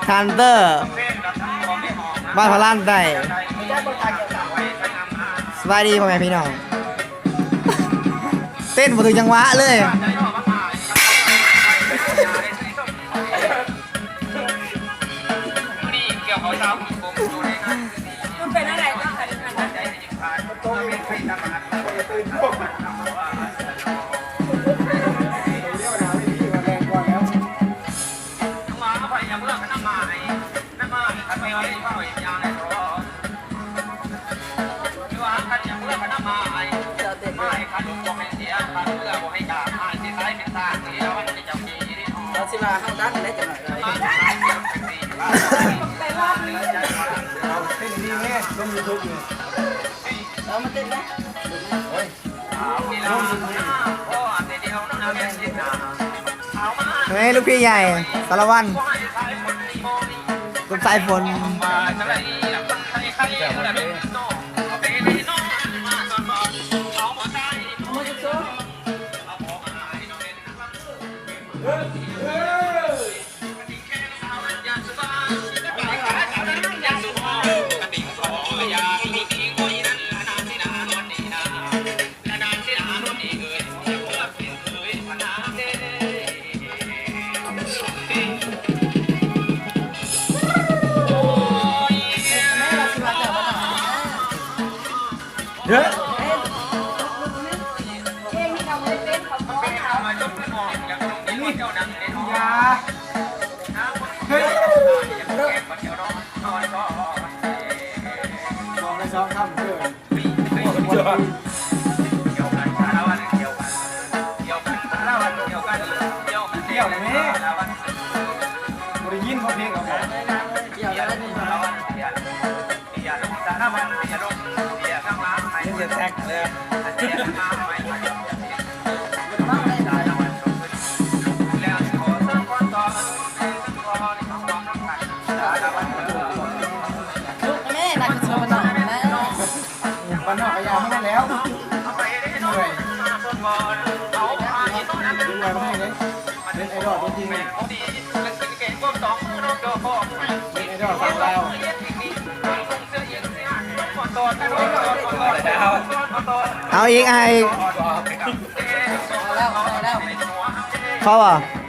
ທ່ານເຕີ ບ້ານພະລານໃຕ້ ສະບາຍດີພໍ່ແມ່ພີ່ນ້ອງ. ເຕັ້ນບໍ່ຖືກຈັງຫວະເລີຍ. ມັນເປັນແນວໃດເຈົ້າຄະ? ເຈົ້າເຕັ້ນເດີ ເຂົາຊິວ່າເຮົາດັງໄດ໋ຈັກໜ້ອຍ. ເອົາເຕັ້ນດີແນ່ ລົງຢູທູບນີ້ ເອົາມາເຕັ້ນນະ. ເອີຍ ລູກພີ່ໃຫຍ່ ສາລະວັນ ກັບສາຍຝົນ. ເອີ ເອີ ບອກໄດ້ສອງຄຳເດີ. ທ່ຽວແມ່ ບໍ່ໄດ້ຍິນບໍ່ເພງເຂົາບອກ. ລູກແມ່ ນັກສະວນນອກແມ່. ບ້ານນອກກະຢ່າມັນນັ້ນແຫຼ້ວ ເມື່ອຍ ເປັນໄອດອລຕົວຈິງ ເປັນໄອດອລສາວລາວ. ເອົາອີກ ເອົາອີກ ພໍແລ້ວ ພໍແລ້ວ ພໍແລ້ວ ພໍບໍ່?